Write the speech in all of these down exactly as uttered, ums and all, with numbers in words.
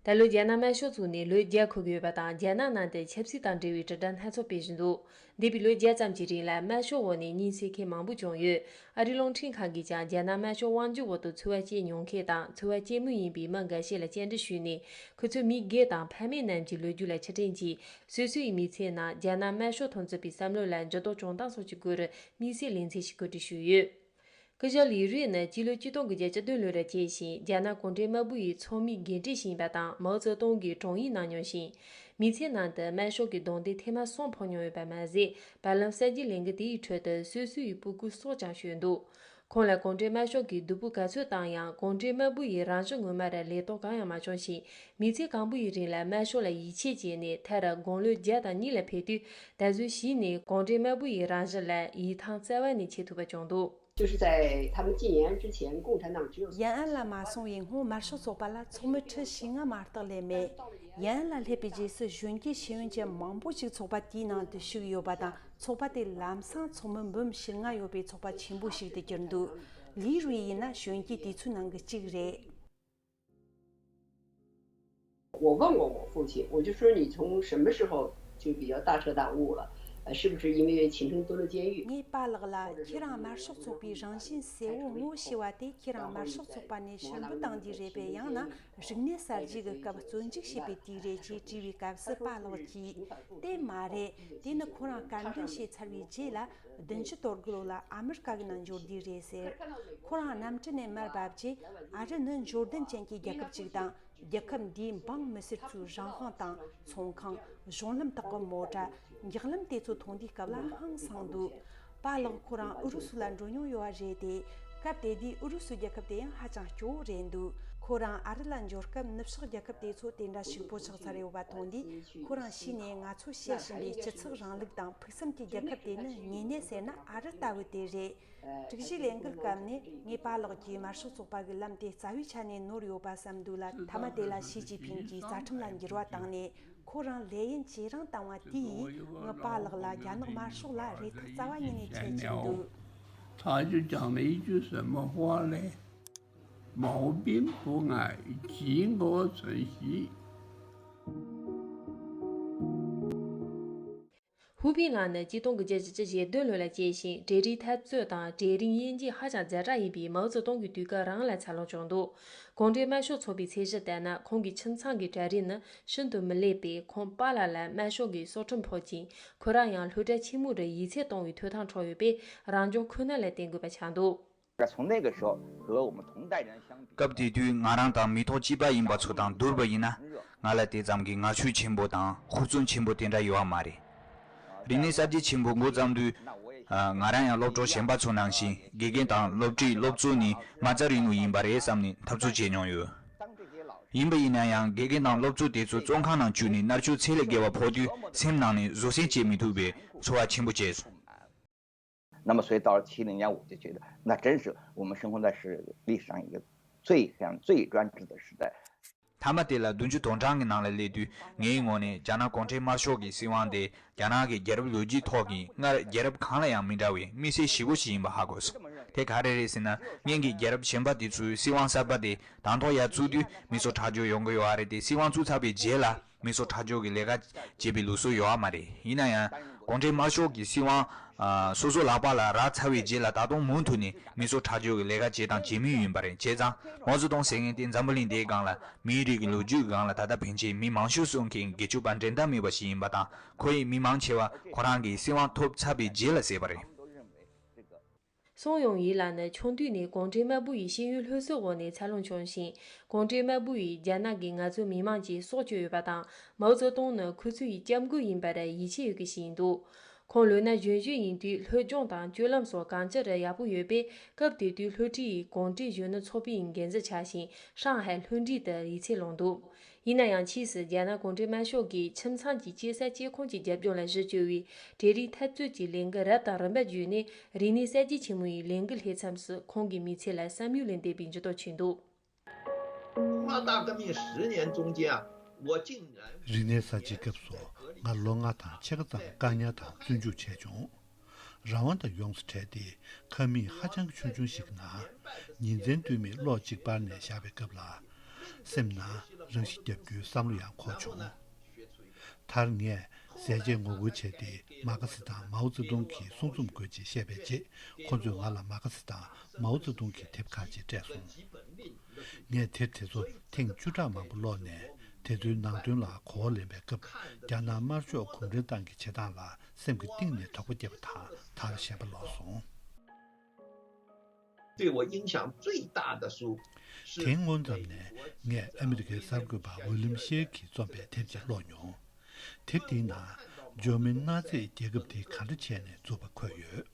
ད་ལོ་རྒྱ་ནག་དམར་ཤོག་ཚུགས་ནས་ལོ་བརྒྱ་འཁོར་གྱི་ཡོད་པ་དང་། རྒྱ་ནག་ནང་དུ་ཆབ་སྲིད་དང་འབྲེལ་བའི་དྲིལ་བསྒྲགས་སྣ་ཚོགས་སྤེལ་བཞིན་འདུག་འདས་པའི་ལོ་བརྒྱ་ཙམ་གྱི་རིང་ལ་དམར་ཤོག་འོག་ནས་གཉིད་སད་མཁན་མང་པོ་བྱུང་ཡོད། ཨ་རིའི་རླུང་འཕྲིན་ཁང་གིས་ཀྱང་རྒྱ་ནག་དམར་ཤོག་དབང་སྒྱུར་འོག་ཏུ་འཚོ་བ་སྐྱེལ་མྱོང་མཁན་དང་འཚོ་བ་སྐྱེལ་མུས་ཡིན་པའི་མི་འགའ་ཤས་ལ་བཅར་འདྲི་ཞུས་ནས། ཁོ་ཚོའི་མི་སྒེར་དང་ཕ་མེས་རྣམས་ཀྱི་ལོ་རྒྱུས་ལ་ཕྱིར་དྲན་གྱིས། སོ་སོ་ཡི་མི་ཚེའི་ནང་རྒྱ་ནག་དམར་ཤོག་དང་མཚུངས་པའི་བསམ་བློ་ལ་འགྱུར་ལྡོག་བྱུང་སྟངས་སོགས་ཀྱི་སྐོར་དམིགས་བསལ་ལེ་ཚན་ཞིག་གོ་སྒྲིག་ཞུས་ཡོད། སྐུ་ཞབས་ལི་རུས་ནི་སྤྱི་ལོ་ཆིག་སྟོང་དགུ་བརྒྱ་བཅུ་བདུན་ལོ་ལ་སྐྱེས་ཤིང་། རྒྱ་ནག་གུང་ཁྲན་དམར་པོ་ཡི་ཚོགས་མིའི་འགན་འཁྲི་ཞིག་ཡིན་པ་དང་། མའོ་ཙེ་ཏུང་གི་དྲུང་ཡིག་གནང་མྱོང་ཞིང་། མི་ཚེའི་ནང་དུ་དམར་ཤོག་གི་རྡུང་རྡེག་ཐེངས་མ་གསུམ་ཕོག་མྱོང་ཡོད་པ་མ་ཟད། བར་ལམ་གསར་བརྗེའི་ལས་འགུལ་དེའི་ཁྲོད་དུ་སོ་སོ་ཡི་སྤུ་གུའི་སྲོག་ཀྱང་གཅོད་འདུག་ཁོང་ལ་གུང་ཁྲན་དམར་ཤོག་གིས་སྡུག་པོ་ག་ཚོད་བཏང་ཡང་། གུང་ཁྲན་དམར་པོ་ཡི་རང་བཞིན་ངོ་མ་ར་ལས་རྟོགས་གང་ཡང་མ་བྱུང་ཞིང་། མི་ཚེ་གང་པོ་ཡི་རིང་ལ་དམར་ཤོག་ལ་ཡིད་ཆེས་བྱས་ནས། མཐར་དགུང་ལོ་བརྒྱ་དང་གཉིས་ལ་ཕེབས་དུས། ད་གཟོད་གཞི་ནས་གུང་ཁྲན་དམར་པོ་ཡི་རང་བཞིན་ལ་ཡིད་ཐང་རྩ་བ་ནས་ཆད་ཐུབ་པ་བྱུང་འདུག 就是在他们禁言之前，共产党只有 延安ལ་མ་སོང་བའི་སྔོན་དམར་ཤོག་ཚོགས་པ་ལ་ཚོགས་མི་ཁྲི་བཞི་ལྔ་མ་གཏོགས་སླེབས་མེད། 延安ལ་སླེབས་པའི་རྗེས་སུ་གཞོན་སྐྱེས་ཤེས་ཡོན་ཅན་མང་པོ་ཞིག་ཚོགས་པ་དེའི་ནང་དུ་ཞུགས་ཡོད་པ་དང་། ཚོགས་པ་དེ་ལམ་སང་ཚོགས་མི་འབུམ་བཞི་ལྔ་ཡོད་པའི་ཚོགས་པ་ཆེན་པོ་ཞིག་ཏུ་གྱུར་འདུག་ལི་རུའི་ཡིན་ན་གཞོན་སྐྱེས་དེ་ཚོའི་ནང་གི་གཅིག་རེད། 我问过我父亲，我就说你从什么时候就比较大彻大悟了？呃，是不是因为秦城蹲了监狱？ ངས་པཱ་ལགས་ལ་ཁྱེད་རང་དམར་ཤོག་ཚོགས་པའི་རང་བཞིན་གསལ་བོ་ངོ་ཤེས་པ་དེ་ཁྱེད་རང་དམར་ཤོག་ཚོགས་པ་ནས་ཕྱིར་འབུད་བཏང་རྒྱུ་རེད་པས། ཡང་ན་རིག་གནས་གསར་བརྗེ་གི་སྐབས་བཙོན་འཇུག་བྱས་པའི་དུས་རེད་ཅེས་དྲིས་པའི་སྐབས་སུ་པཱ་ལགས་ཀྱིས། དེ་མ་རེད། དེ་ནི་ཁོ་རང་དཀར་འདོན་བྱས་ཚར་བའི་རྗེས་ལ་བདུན་ཅུ་དོན་དགུ་ལོ་ལ་ཨ་མི་རི་ཀ་གི་ནང་འབྱོར་དུས་རེད་ཟེར། ཁོ་རང་གནམ་གྲུ་ནས་མར་བབས་རྗེས། ཨ་རི་ནི་འབྱོར་ལྡན་ཅན་གྱི་རྒྱལ་ཁབ་ཅིག་དང་། རྒྱལ་ཁབ་འདིའི་འབངས་མི་སེར་ཚོའི་རང་དབང་དང་། ཚོང་ཁང་། གཞུང་ལམ་དག་གི་མོ་ཊ། འགྱག་ལམ་དེ་ཚོ་མཐོང་དུས་སྐབས་ལ་ཧང་སངས་འདུག་པཱ་ལགས་ཁོ་རང་ཨུ་རུ་སུ་ལ་འགྲོ་མྱོང་ཡོད་པ་རེད་དེ། སྐབས་དེ་དུས་ཨུ་རུ་སུ་རྒྱལ་ཁབ་དེ་ཡང་ཧ་ཅང་སྐྱོ་བོ་རེད་འདུག་ཁོ་རང་ཨ་རི་ལ་འབྱོར་སྐབས་ནུབ་ཕྱོགས་རྒྱལ་ཁབ་དེ་ཚོ་དེ་འདྲ་ཕྱུག་པོ་ཆགས་ཚར་ཡོད་པ་མཐོང་དུས། ཁོ་རང་ཤི་ནས་ང་ཚོ་བཤད་བཞིན་པའི་སྤྱི་ཚོགས་རིང་ལུགས་དང་ཕུགས་བསམ་གྱི་རྒྱལ་ཁབ་དེ་ནི་དངོས་གནས་ཟེར་ན་ཨ་རི་ལྟ་བུ་དེ་རེད། དྲུག་བཞིའི་ལས་འགུལ་སྐབས་ནས་ངས་པཱ་ལགས་ཀྱིས་དམར་ཤོག་ཚོགས་པ་གི་ལམ་དེ་རྩ་བའི་ཆ་ནས་ནོར་ཡོད་པ་བསམ་འདུག་ལ། མཐའ་མ་དེ་ལ་ཞི་ཅིན་ཕིང་གིས་རྩ་ཁྲིམས་ལ་འགྱུར་བ་བཏང་ནས་ཁོ་རང་ལས་ཡུན་ཇེ་རིང་བཏང་བ་དེ་ཡིས་ངས་པཱ་ལགས་ལ་རྒྱ་ནག་དམར་ཤོག་ལ་རེ་ཐག་རྩ་བ་ཉིད་ནས་ཆད་ཀྱི་འདུག 他就讲了一句什么话嘞？毛病不爱，结果存心。 ཧུའུ་པིན་ལགས་ནི་ཆིག་སྟོང་དགུ་བརྒྱ་བཞི་བཅུ་ཞེ་བདུན་ལོ་ལ་སྐྱེས་ཤིང་། གྲལ་རིམ་འཐབ་རྩོད་དང་གྲལ་རིམ་དབྱེ་འབྱེད་ཧ་ཅང་ཛ་དྲག་ཡིན་པས། མའོ་ཙེ་ཏུང་གི་དུས་སྐབས་རང་ལ་འཚར་ལོངས་བྱུང་འདུག་གུང་ཁྲན་དམར་ཤོག་ཚོགས་པའི་ཚད་གཞི་ལྟར་ན། ཁོང་གི་ཁྱིམ་ཚང་གི་གྲལ་རིམ་ནི་ཤིན་ཏུ་མི་ལེགས་པས། ཁོང་པཱ་ལགས་ལ་དམར་ཤོག་གིས་སྲོག་ཁྲིམས་ཕོག་ཅིང་། ཁོ་རང་ཡང་ལྷོ་བྲག་ཆེན་མོ་རུ་ཡིག་ཚད་གཏོང་བའི་ཐོབ་ཐང་འཕྲོག་ཡོད་པས། རང་སྐྱོང་ཁོ་ན་ལ་བརྟེན་དགོས་པ་ཆགས་འདུག 从那个时候和我们同代人相比， སྐབས་དེ་དུས་ང་རང་དང་མི་ཐོག་གཅིག་པ་ཡིན་པ་ཚོ་དང་བསྡུར་བ་ཡིན་ན། ང་ལ་དེ་ཙམ་གྱི་ངར་ཤུགས་ཆེན་པོ་དང་ཧུར་བརྩོན་ཆེན་པོ་དེ་འདྲ་ཡོད་པ་མ་རེད། རིག་གནས་གསར་བརྗེ་ཆེན་པོ་འགོ་བརྩམས་དུས། ང་རང་ཡང་སློབ་གྲོགས་གཞན་པ་ཚོ་ནང་བཞིན་དགེ་རྒན་དང་སློབ་ཁྲིད་སློབ་གཙོ་ནི་མ་རྩ་རིང་ལུགས་ཡིན་པ་རེད་བསམ་ནས་འཐབ་རྩོད་བྱས་མྱོང་ཡོད། ཡིན་པ་ཡིན་ན་ཡང་དགེ་རྒན་དང་སློབ་གཙོ་དེ་ཚོ་བཙོན་ཁང་ནང་བཅུག་ནས་མནར་གཅོད་ཚད་ལས་བརྒལ་བ་ཕོག་དུས་སེམས་ནང་ནས་བཟོད་བསྲན་བྱེད་མི་ཐུབ་པའི་ཚོར་བ་ཆེན་པོ་སྐྱེས་སོང་། 那么所以到了七零年，我就觉得那真是我们生活在是历史上一个最黑暗、最专制的时代。 མཐའ་མ་དེ་ལ་བདུན་ཅུ་དོན་གྲངས་ཀྱི་ནང་ལ་སླེབས་དུས་ངའི་ངོས་ནས་རྒྱ་ནག་གུང་ཁྲན་དམར་ཤོག་གི་སྲིད་དབང་དེ་རྒྱ་ནག་གི་རྒྱལ་རབས་ལོ་རྒྱུས་ཐོག་གི་སྔར་རྒྱལ་རབས་གང་ལ་ཡང་མི་འདྲ་བའི་དམིགས་བསལ་ཞེ་པོ་ཞིག་ཡིན་པ་ཧ་གོ་སོང་། དེ་ག་རེ་རེད་ཟེར་ན། སྔོན་གྱི་རྒྱལ་རབས་གཞན་པ་དེ་ཚོའི་སྲིད་དབང་གསར་པ་དེ་དང་ཐོག་ཡར་བཙུགས་དུས་མི་གསོད་ཁྲག་སྦྱོར་ཡོང་གི་ཡོད་རེད་དེ། སྲིད་དབང་བཙུགས་ཚར་བའི་རྗེས་ལ། མི་གསོད་ཁྲག་སྦྱོར་གྱི་ལས་ཀ་བྱེད་པའི་ལུགས་སྲོལ་ཡོད་པ་མ་རེད། ཡིན་ན་ཡང་། གུང་ཁྲན་དམར་ཤོག་གི་སྲིད་དབང་། ཨ། སོ་སོ་ལག་པ་ལ་རག་ཚར་བའི་རྗེས་ལ་ད་དུང་མུ་མཐུད་ནས་མི་གསོད་ཁྲག་སྦྱོར་གྱི་ལས་ཀ་བྱས་དང་བྱེད་མུས་ཡིན་པ་རེད། བྱས་ཙང་མའོ་ཙེ་ཏུང་ཟེར་མཁན་དེ་འཛམ་བུ་གླིང་འདིའི་སྒང་ལ་མིའི་རིགས་ཀྱི་ལོ་རྒྱུས་སྒང་ལ་ད་ལྟ་ཕན་ཆད་མི་མང་ཤོས་གསོད་མཁན་དགེ་བཅུ་པ་འགྲན་ཟླ་མེད་པ་ཞིག་ཡིན་པ་དང་། ཁོ་ཡིས་མི་མང་ཆེ་བ་ཁོ་རང་གི་སྲིད་དབང་ཐོབ་ཚར་བའི་རྗེས་ལ་བསད་པ་རེད། 孙永义ལགས་ནི་ཆུང་དུས་ནས་གུང་ཁྲན་དམར་པོ་ཡི་ཤེས་ཡོན་སློབ་གསོའི་འོག་ནས་འཚར་ལོངས་བྱུང་ཞིང་། གུང་ཁྲན་དམར་པོ་ཡིས་རྒྱ་ནག་གིས་ང་ཚོ་མི་དམངས་ཀྱི་སྲོག་གཅོད་ཡོད་པ་དང་། མའོ་ཙེ་ཏུང་ནི་ཁོ་ཚོ་ཡི་སྐྱབས་མགོན་ཡིན་པར་ཡིད་ཆེས་ཡོད་མཁན་ཞིག་ཡིན་འདུག་ཁོང་ལོ་ན་གཞོན་གཞོན་ཡིན་དུས་སློབ་སྦྱོང་དང་སྤྱོད་ལམ་སོགས་གང་ཅི་རུ་ཡག་པོ་ཡོད་པས། སྐབས་དེ་དུས་སློབ་གྲྭའི་གུང་ཁྲན་གཞོན་ནུ་ཚོགས་པའི་འགན་འཛིན་ཆགས་ཤིང་། ཧྲང་ཧའེ་ལྷུན་སྒྲུང་དུ་ཡིག་ཚད་བླངས་འདུག་ཡིན་ན་ཡང་། ཕྱིས་སུ་རྒྱ་ནག་གུང་ཁྲན་དམར་ཤོག་གིས་ཁྱིམ་ཚང་གི་སྐྱེས་ས་སྐྱེས་ཁུངས་ཀྱི་རྒྱབ་ལྗོངས་ལ་གཞི་བཅོལ་བའི་གྲལ་རིམ་འཐབ་རྩོད་ཀྱི་ལས་འགུལ་རབ་དང་རིམ་པ་བརྒྱུད་ནས། རིག་གནས་གསར་བརྗེ་ཆེན་མོ་ཡི་ལས་འགུལ་སླེབས་མཚམས་སུ་ཁོང་གི་མི་ཚེ་ལ་བསམ་ཡུལ་ལས་འདས་པའི་འགྱུར་ལྡོག་ཕྱིན་འདུག 文化大革命十年中间啊，我竟然 རིག་གནས་གསར་བརྗེའི་སྐབས་སུ་ང་ལོ་ལྔ་དང་ཕྱེད་ཀ་ཙམ་བཀག་ཉར་དང་བཙོན་འཇུག་བྱས་བྱུང་། རང་དབང་དང་ཡོངས་སུ་བྲལ་ཏེ་ཁང་མིག་ཧ་ཅང་གི་ཆུང་ཆུང་ཞིག་གི་ནང་ཉིན་མཚན་ལྟོས་མེད་གློག་གཅིག་སྤར་ནས་བཞག་པའི་སྐབས་ལ། སེམས་ནང་ རང་ཤི་བརྒྱབ་རྒྱུའི་བསམ་བློ་ཡང་འཁོར་བྱུང་། མཐར་ངས་ཟས་བཅད་ངོ་རྒོལ་བྱས་ཏེ་མ་ཁ་སི་དང་མའོ་ཙེ་ཏུང་གི་གསུང་རྩོམ་དགོས་ཅེས་བཤད་པའི་རྗེས། ཁོ་ཚོས་ང་ལ་མ་ཁ་སི་དང་མའོ་ཙེ་ཏུང་གི་དེབ་ཁག་ཅིག་སྤྲད་སོང་། ངས་དེབ་དེ་ཚོ་ཐེངས་བཅུ་ཕྲག་མང་པོ་ཀློག་ནས། དེ་ཚོའི་ནང་དོན་ལ་གོ་བ་ལེན་པའི་སྐབས། རྒྱ་ནག་དམར་ཤོག་གུང་ཁྲན་ཏང་གི་བྱེད་སྟངས་ལ་སེམས་ཀྱི་གཏིང་ནས་དོགས་པ་སྐྱེས་པ་དང་། མཐར་ཞེན་པ་ལོག་སོང་། 对我影响最大的书是 དེ་སྔོན་ཙམ་ནས་ངས་ཨ་མི་རི་ཀའི་གསར་འགོད་པ་ཝི་ལིམ་ཤེར་གྱིས་རྩོམ་པའི་དེབ་ཅིག་ཀློག་མྱོང་། དེབ་དེའི་ནང་འཇར་མན་ནཱ་ཛི་རྒྱལ་ཁབ་དེ་ག་འདྲ་བྱས་ནས་བཙུགས་པ་འཁོད་ཡོད།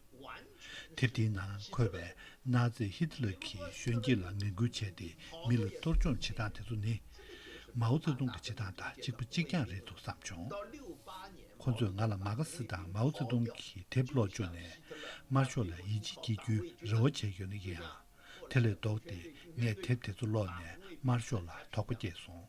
དེབ་དེའི་ནང་འཁོད་པའི་ནཱ་ཛི་ཧི་ཏི་ལར་གྱིས་གཞོན་སྐྱེས་ལ་ངན་སྐུལ་བྱས་ཏེ་མི་ལ་གཏོར་སྐྱོན་བྱེད་སྟངས་དེ་ཚོ་ནི། མའོ་ཙེ་ཏུང་གི་བྱེད་སྟངས་དང་གཅིག་པ་གཅིག་རྐྱང་རེད་འདུག་བསམ་བྱུང་། ཁོ་ཚོས་ང་ལ་མ་ཁ་སི་དང་མའོ་ཙེ་ཏུང་གི་དེབ་ཀློག་བཅུག་ནས། དམར་ཤོག་ལ་ཡིད་ཆེས་སྐྱེ་རྒྱུའི་རེ་བ་བྱས་ཡོད་ན་ཡིན་ཡང་། དེ་ལས་ལྡོག་སྟེ་ངས་དེབ་དེ་ཚོ་ཀློག་ནས་དམར་ཤོག་ལ་དོགས་པ་སྐྱེས་སོང་།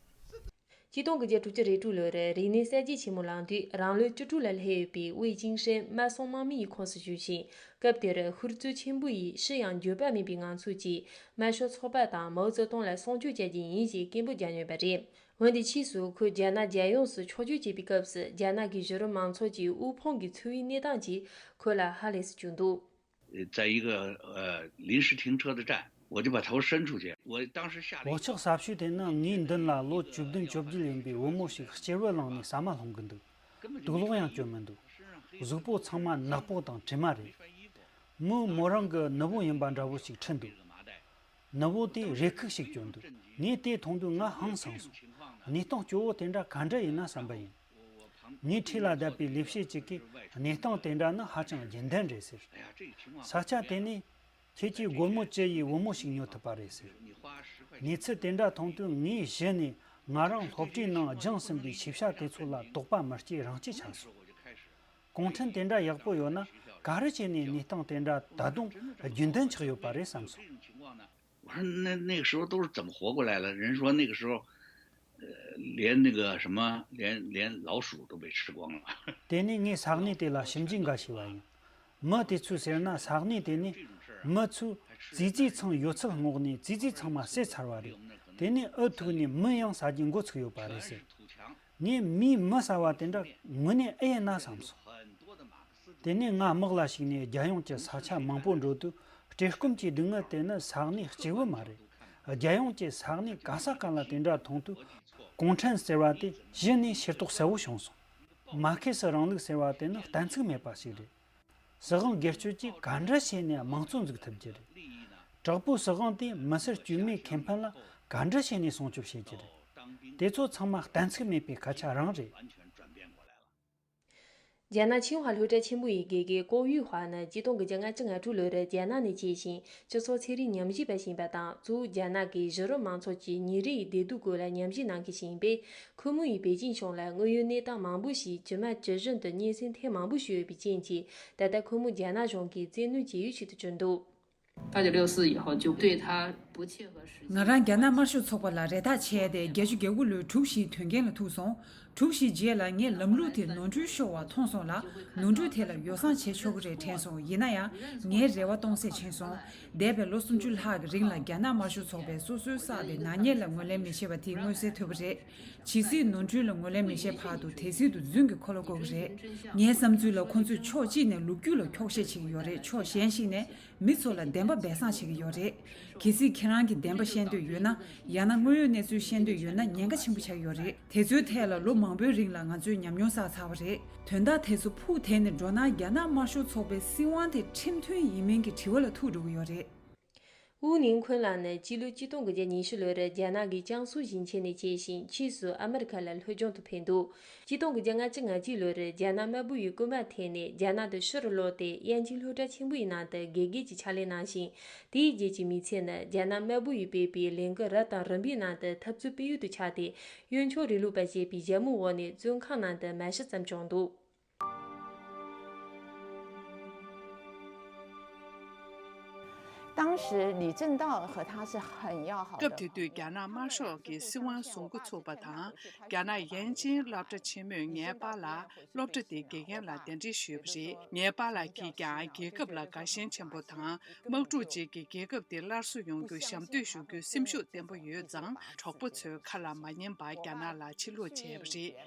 ཆིག་སྟོང་དགུ་བརྒྱ་དྲུག་ཅུ་རེ་དྲུག་ལོར་རིག་གནས་གསར་བརྗེ་ཆེན་མོ་ལངས་དུས། རང་ལོ་བཅུ་དྲུག་ལ་སླེབས་ཡོད་པའི་ཝེ་ཅིང་ཧྲེན་དམར་སྲུང་དམག་མི་ཡི་ཁོངས་སུ་ཞུགས་ཤིང་། སྐབས་དེར་ཧུར་བརྩོན་ཆེན་པོ་ཡིས་ཤི་ཡང་འགྱོད་པ་མེད་པའི་ངང་ཚུལ་གྱིས་དམར་ཤོག་ཚོགས་པ་དང་མའོ་ཙེ་ཏུང་ལ་སྲུང་སྐྱོབ་བྱ་རྒྱུ་ཡིན་ཞེས་སྐད་འབོད་རྒྱག་མྱོང་བ་རེད། འོན་ཏེ་ཕྱིས་སུ་ཁོས་རྒྱ་ནག་རྒྱལ་ཡོངས་སུ་ཕྱོགས་བསྐྱོད་བྱས་པའི་སྐབས་སུ། རྒྱ་ནག་གི་གཞི་རིམ་མང་ཚོགས་ཀྱི་དབུལ་ཕོངས་ཀྱི་འཚོ་བའི་གནས་སྟངས་ཀྱིས་ཁོ་ལ་ཧ་ལས་སུ་གྱུར་འདུག 在一个呃临时停车的站，我就把头伸出去，我当时下来。 གློག་ཆག་ས་ཤུལ་དེ་ནི་ངའི་མདུན་ལ་ལོ་བཅུ་བདུན་བཅོ་བརྒྱད་ཡིན་པའི་བུ་མོ་ཞིག་སྐྱེར་བུ་བླངས་ནས་ཟ་མ་སློང་གི་འདུག་དུག་ལོག་ཡང་གྱོན་མི་འདུག་གཟུགས་པོ་ཚང་མ་ནག་པོ་དང་དྲི་མ་རེད། མོས་མོ་རང་གི་ནུ་བོ་ཡིན་པ་འདྲ་བོ་ཞིག་ཁྲིད་འདུག་ནུ་བོ་དེས་རེ་སྐུག་ཞིག་གྱོན་འདུག་ངས་དེ་མཐོང་དུས་ང་ཧང་སངས་སོང་། གནས་སྟངས་སྐྱོ་བོ་དེ་འདྲ་ག་འདྲ་ཡིན་ན་བསམ་པ་ཡིན། ངའི་འཁྲིས་ལ་བསྡད་པའི་ལས་བྱེད་ཅིག་གིས་གནས་སྟངས་དེ་འདྲ་ནི་ཧ་ཅང་རྒྱུན་ལྡན་རེད་ཟེར། ས་ཆ་དེ་ནས་ཁྱེད་ཀྱིས་སྒོར་མོ་བཅུ་ཡི་བུ་མོ་ཞིག་ཉོ་ཐུབ་པ་རེད་ཟེར། གནས་ཚུལ་དེ་འདྲ་མཐོང་དུས་ངའི་གཞི་ནས་ང་རང་སློབ་གྲྭའི་ནང་སྦྱངས་ཟིན་པའི་ཤེས་བྱ་དེ་ཚོ་ལ་དོགས་པ་མི་སྐྱེ་རང་སྐྱེ་ཆགས་སོང་། གུང་ཁྲན་དེ་འདྲ་ཡག་པོ་ཡོད་ན་ག་རེ་བྱས་ནས་གནས་སྟངས་དེ་འདྲ་ད་དུང་རྒྱུན་ལྡན་ཆགས་ཡོད་པ་རེད་བསམ་སོང་། 我说那那个时候都是怎么活过来了？人说那个时候，呃，连那个什么，连连老鼠都被吃光了。 དེ་ནས་ངས་ས་གནས་དེ་ལ་ཞིབ་འཇུག་འགའ་བྱས་པ་ཡིན། མི་དེ་ཚོས་ཟེར་ན་ས་གནས་དེ་ནས་མི་ཚོས་ཙི་ཙིའི་ཚང་ཡོད་ཚད་སྔོག་ནས་ཙི་ཙི་ཚང་མ་བསད་ཚར་བ་རེད། དེ་ནས་འུ་ཐུག་ནས་མི་ཡང་ཟ་རྒྱུ་འགོ་ཚུགས་ཡོད་པ་རེད་ཟེར། ངས་མིས་མི་ཟ་བ་དེ་འདྲ་དངོས་གནས་ཨེ་ཡིན་ན་བསམ་སོང་། དེ་ནས་ང་དམག་ལ་ཞུགས་ནས་རྒྱལ་ཡོངས་ཀྱི་ས་ཆ་མང་པོ་འགྲོ་དུས་བཀྲེས་སྐོམ་གྱི་སྡུག་བསྔལ་དེ་ནི་ས་གནས་གཅིག་པུ་མ་རེད། རྒྱལ་ཡོངས་ཀྱི་ས་གནས་ག་ས་ག་ལ་དེ་འདྲ་མཐོང་དུས་གུང་ཁྲན་ཟེར་བ་དེ་གཞི་ནས་ཤེས་རྟོགས་གསལ་བོ་བྱུང་སོང་། མར་ཁེ་སི་རིང་ལུགས་ཟེར་བ་དེ་ནི་གཏན་ཚིགས་མེད་པ་ཞིག་རེད། སྲིད་དབང་སྒེར་གཅོད་ཀྱིས་ག་འདྲ་བྱས་ནས་དམངས་གཙོ་འཛུགས་ཐུབ་རྒྱུ་རེད། དྲག་པོའི་སྲིད་དབང་དེས་མི་སེར་དཀྱུས་མའི་ཁེ་ཕན་ལ་ག་འདྲ་བྱས་ནས་སྲུང་སྐྱོབ་བྱེད་རྒྱུ་རེད། དེ་ཚོ་ཚང་མ་གཏན་ཚིགས་མེད་པའི་སྐད་ཆ་རང་རེད། རྒྱ་ནག་ཆིང་ཧྭ་སློབ་གྲྭ་ཆེན་མོ་ཡི་དགེ་རྒན་ཀོ་ཡུས་ཧྭ་ནི་ཆིག་སྟོང་དགུ་བརྒྱ་ལྔ་བཅུ་ང་དྲུག་ལོར་རྒྱ་ནག་ནས་སྐྱེས་ཤིང་སྤྱི་ཚོགས་ཚན་རིག་ཉམས་ཞིབ་པ་ཞིག་ཡིན་པ་དང་། གཙོ་བོ་རྒྱ་ནག་གི་གཞི་རིམ་མང་ཚོགས་ཀྱི་ཉིན་རེའི་བདེ་སྡུག་སྐོར་ལ་ཉམས་ཞིབ་གནང་མཁན་ཞིག་ཡིན་པས། ཁོ་མོ་ཡིས་པེ་ཅིང་གཞུང་ལ་དངོས་ཡོད་གནས་སྟངས་མང་པོ་ཞིག་ཇི་མ་ཇི་བཞིན་དུ་སྙན་སེང་ཐེངས་མང་པོ་ཞུས་ཡོད་པའི་རྐྱེན་གྱིས། ད་ལྟ་ཁོ་མོ་རྒྱ་ནག་གཞུང་གིས་བཙན་གནོན་བྱེད་ཡུལ་ཞིག་ཏུ་གྱུར་འདུག 八九六四以后就对他不切合实际。 ང་རང་རྒྱ་ནག་དམར་ཤོག་ཚོགས་པ་ལ་རེ་ཐག་ཆད་དེ་བརྒྱད་ཅུ་གྱ་དགུ་ལོའི་དྲུག་བཞིའི་དོན་རྐྱེན་ལ་ཐུག་སོང་། དྲུག་བཞིའི་རྗེས་ལ་ངས་ལམ་ལུགས་དེར་ནོར་འཁྲུལ་ཤོར་བ་མཐོང་སོང་ལ། ནོར་འཁྲུལ་དེ་ལ་ཡོ་བསྲང་བྱེད་ཆོག་གི་རེད་དྲན་སོང་། ཡིན་ན་ཡང་ངའི་རེ་བ་སྟོང་ཟད་ཕྱིན་སོང་། འདས་པའི་ལོ་སུམ་ཅུ་ལྷག་གི་རིང་ལ་རྒྱ་ནག་དམར་ཤོག་ཚོགས་པས་སོ་སོའི་བསགས་པའི་ནག་ཉེས་ལ་ངོས་ལེན་མི་བྱེད་པ་དེ་མངོན་གསལ་དོད་པོ་རེད། ཇི་སྲིད་ནོར་འཁྲུལ་ལ་ངོས་ལེན་མི་བྱེད་བར་དུ་དེ་སྲིད་དུ་རྫུན་གྱི་འཁོར་ལོ་བསྐོར་གྱི་རེད། ངའི་བསམ་ཚུལ་ལ་ཁོ་ཚོས་ཕྱོགས་གཅིག་ནས་ལོ་རྒྱུས་ལ་འཁྱོག་བཤད་བྱེད་ཀྱི་ཡོད་རེད། ཕྱོགས་གཞན་ཞིག་ནས་མི་ཚོ་ལ་བདེན་པ་སྦས་གསང་བྱེད་ཀྱི་ཡོད་རེད། གལ་སྲིད་ཁྱེད་རང་གིས་བདེན་པ་བཤད་འདོད་ཡོད་ན། ཡང་ན་དངོས་ཡོད་གནས་ཚུལ་བཤད་འདོད་ཡོད་ན་ཉེན་ཁ་ཆེན་པོ་ཆགས་ཀྱི་ཡོད་རེད། དེ་ཚོའི་ཐད་ལ་ལོ་མང་པོའི་རིང་ལ་ང་ཚོས་ཉམས་མྱོང་བསགས་ཚར་བ་རེད། དོན་དག་དེ་ཚོ་ཕུགས་དེད་ནས་འགྲོ་ན་རྒྱ་ནག་དམར་ཤོག་ཚོགས་པའི་སྲིད་དབང་དེ་ཁྲིམས་མཐུན་ཡིན་མིན་གྱི་དྲི་བ་ལ་ཐུག་འགྲོ་གི་ཡོད་རེད། ཝུའུ་ནིང་ཁུན་ལགས་ནི་སྤྱི་ལོ་ཆིག་སྟོང་དགུ་བརྒྱ་ཉི་ཤུ་ལོར་རྒྱ་ནག་གི་ཅང་སུའུ་ཞིང་ཆེན་ནས་སྐྱེས་ཤིང་། ཕྱིས་སུ་ཨ་མི་རི་ཁ་ལ་སློབ་སྦྱོང་དུ་ཕེབས་འདུག་ཆིག་སྟོང་དགུ་བརྒྱ་ལྔ་བཅུ་ང་གཅིག་ལོར་རྒྱ་ནག་དམར་པོ་ཡི་སྐུལ་མ་ཐེབས་ནས་རྒྱ་ནག་ཏུ་ཕྱིར་ལོག་སྟེ། དབྱིན་ཇིའི་སློབ་གྲྭ་ཆེན་པོ་ཡི་ནང་དུ་དགེ་རྒན་གྱི་ཕྱག་ལས་གནང་ཞིང་། དེའི་རྗེས་ཀྱི་མི་ཚེ་ནི་རྒྱ་ནག་དམར་པོ་ཡིས་སྤེལ་བའི་ལས་འགུལ་རབ་དང་རིམ་པའི་ནང་དུ་འཐབ་རྩོད་སྤེལ་ཡུལ་དུ་ཆགས་ཏེ། གཡོན་ཕྱོགས་རིང་ལུགས་པ་ཞེས་པའི་ཞྭ་མོའི་འོག་ནས་བཙོན་ཁང་ནང་དུ་མ་ཤི་ཙམ་བྱུང་འདུག 当时李政道和他是很要好的。 སྐབས་དེ་དུས་རྒྱ་ནག་དམར་ཤོག་གི་སྲིད་དབང་བཟུང་འགོ་ཚུགས་པ་དང་། རྒྱ་ནག་ཡན་ཅིན་སློབ་གྲྭ་ཆེན་མོས་ངའི་པཱ་ལགས་སློབ་གྲྭ་དེ་དགེ་རྒན་ལ་གདན་འདྲེན་ཞུས་པ་རེད། ངའི་པཱ་ལགས་ཀྱིས་ཀྱང་རྒྱལ་ཁབ་ལ་དགའ་ཞེན་ཆེན་པོ་དང་། དམག་འཁྲུག་རྗེས་ཀྱི་རྒྱལ་ཁབ་དེ་སླར་གསོ་ཡོང་རྒྱུར་ཞབས་འདེགས་ཞུ་རྒྱུའི་སེམས་ཤུགས་བརྟན་པོ་ཡོད་ཙང་། གྲོགས་པོ་ཚོའི་ཁ་ལ་མ་ཉན་པར་རྒྱ་ནག་ལ་ཕྱིར་ལོག་བྱས་པ་རེད།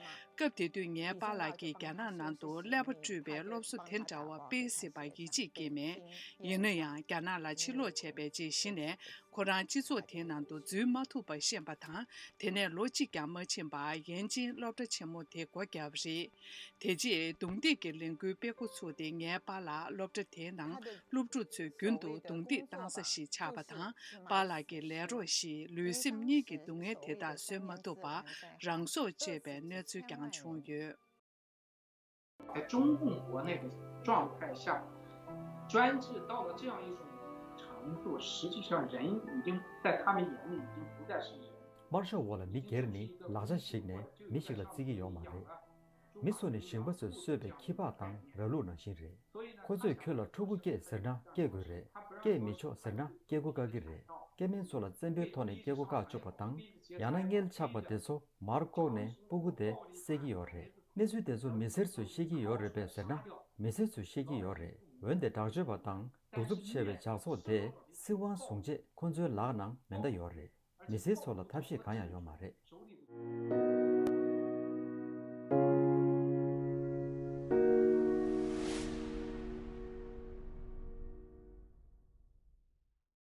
སྐབས་དེ་དུས་ངའི་པཱ་ལགས་ཀྱིས་རྒྱ་ནག་ནང་དུ་ཀླད་པ་བཀྲུས་པའི་སློབ་གསོ་དེ་འདྲ་བ་སྤེལ་སྲིད་པར་ཡིད་ཆེས་བསྐྱེད་མེད། ཡིན་ན་ཡང་རྒྱ་ནག་ལ་ཕྱིར་ལོག་བྱས་པའི་རྗེས་གཞི་ནས་ཁོ་རང་སྤྱི་ཚོགས་དེའི་ནང་དུ་འཛུལ་མ་ཐུབ་པ་ཤེས་པ་དང་། དེ་ནས་ལོ་གཅིག་ཀྱང་མ་ཕྱིན་པར་ཡན་ཅིན་སློབ་གྲྭ་ཆེན་མོ་དེ་སྒོ་བརྒྱབ་པ་རེད། དེ་རྗེས་རྡུང་རྡེག་གི་ལས་འགུལ་སྤེལ་འགོ་ཚུགས་ཏེ། ངའི་པཱ་ལགས་སློབ་གྲྭ་དེའི་ནང་སློབ་ཕྲུག་ཚོས་རྒྱུན་དུ་རྡུང་རྡེག་བཏང་ས་ཞིག་ཆགས་པ་དང་། པཱ་ལགས་ཀྱི་ལས་རོགས་ཤིག་ལུས་སེམས་གཉིས་ཀྱི་སྡུག་བསྔལ་དེ་དག་བཟོད་མ་ཐུབ་པར་རང་སྲོག་བཅད་པའི་གནས་ཚུལ་ཀྱང་བྱུང་ཡོད། 在中共国内的状态下，专制到了这样一种程度，实际上人已经在他们眼里已经不再是人。 དམར་ཤོག་འོག་ལ་མི་སྒེར་ནི་ལག་ཆ་ཞིག་ནས་མི་ཞིག་ལ་བརྩི་གི་ཡོད་མ་རེད། མི་ཚོ་ནི་ཞིང་པ་ཚོས་གསོས་པའི་ཁྱི་ཕག་དང་ར་ལུག་ནང་བཞིན་རེད། ཁོ་ཚོས་ཁྱོད་ལ་ཕྲུ་གུ་སྐྱེས་ཟེར་ན་སྐྱེ་དགོས་རེད། སྐྱེས་མི་ཆོག་ཟེར་ན་སྐྱེ་སྒོ་བཀག་གི་རེད། སྐྱེ་དམན་ཚོ་ལ་བཙན་པོའི་ཐོག་ནས་སྐྱེ་སྒོ་བཀག་བཅུག་པ་དང་། ཡང་ན་མངལ་ཆགས་པ་དེ་ཚོ་མར་བཀོག་ནས་སྤུ་གུ་དེ་བསད་ཀྱི་ཡོད་རེད། གནས་ཚུལ་དེ་ཚོ་མི་སེར་ཚོས་ཤེས་ཀྱི་ཡོད་རེད་པས་ཟེར་ན། མི་སེར་ཚོས་ཤེས་ཀྱི་ཡོད་རེད། འོན་ཏེ་དྲག་སྤྱོད་པ་དང་གདུག་རྩུབ་ཆེ་བའི་ཇག་ཚོགས་དེ་སྲིད་དབང་བཟུང་རྗེས་ཁོ་ཚོའི་ལག་ནང་མེ་མདའ་ཡོད་རེད། མི་སེར་ཚོ་ལ་ཐབས་ཤེས་གང་ཡང་ཡོད་མ་རེད།